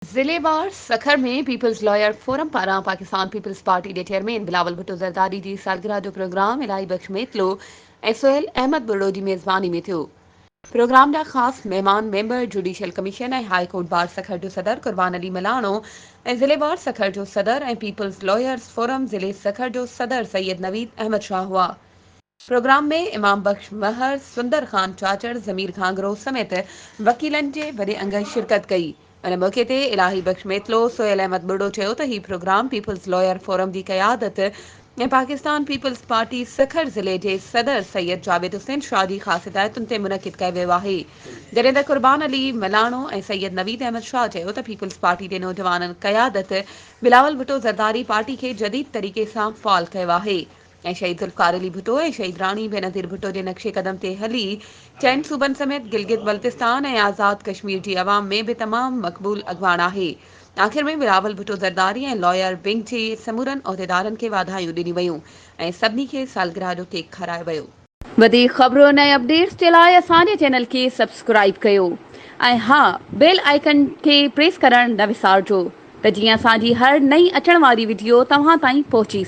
ضلعي بار Sukkur ۾ peoples lawyer forum پاران Pakistan peoples party جي چيئرمين بلاول ڀٽو زرداري جي سالگرهه جو پروگرام الاهي بخش ميتلو ۽ سهيل احمد ٻرڙو جي ميزباني ۾ ٿيو. پروگرام جا خاص مهمان member judicial commission ۽ high court bar Sukkur جو صدر قربان علي ملاڻو ۽ ضلعي بار سکر جو صدر ۽ پيپلز لائرز فورم ضلعي سکر جو صدر سيد نويد احمد شاهه هئا. پروگرام ۾ امام بخش مهر، سندر خان چاچڙ، ضمير گهانگهرو سميت وڪيلن جي وڏي انگ شرڪت ڪئي. ان موقعي تي الاهي بخش ميتلو، سهيل احمد ٻرڙو چيو ته هي پروگرام پيپلز لائر فورم جي قيادت ۽ پاڪستان پيپلز پارٽي سکر ضلعي جي صدر سيد جاويد حسين شاهه جي خاص هدايتن تي منعقد ڪيو ويو آهي جڏهن ته قربان علي ملاڻو ۽ سيد نويد احمد شاهه چيو ته پيپلز پارٽي جي نوجوانن قيادت بلاول ڀٽو زرداري پارٽي کي جديد طريقي سان فعال ڪيو آهي ۽ شهيد ذوالفقار علي ڀٽو ۽ شهيد راڻي بينظير ڀٽو جي نقش قدم تي هلي چئن صوبن سميت گلگت بلتستان ۽ آزاد ڪشمير جي عوام ۾ به تمام مقبول اڳواڻ آهي. آخر ۾ بلاول ڀٽو زرداري ۽ لائر ونگ جي سمورن عهديدارن کي واڌايون ڏنيون ويون ۽ سڀني کي سالگرهه جو ڪيڪ کارايو ويو. وڌيڪ خبرن ۽ اپڊيٽس جي لاء اسان جي چينل کي سبسڪرائيب ڪيو ۽ ها بيل آئيڪن کي پريس ڪرڻ نه وسارجو ته جيئن اسان جي هر نئين اچڻ واري وڊيو توهان تائين پهچي.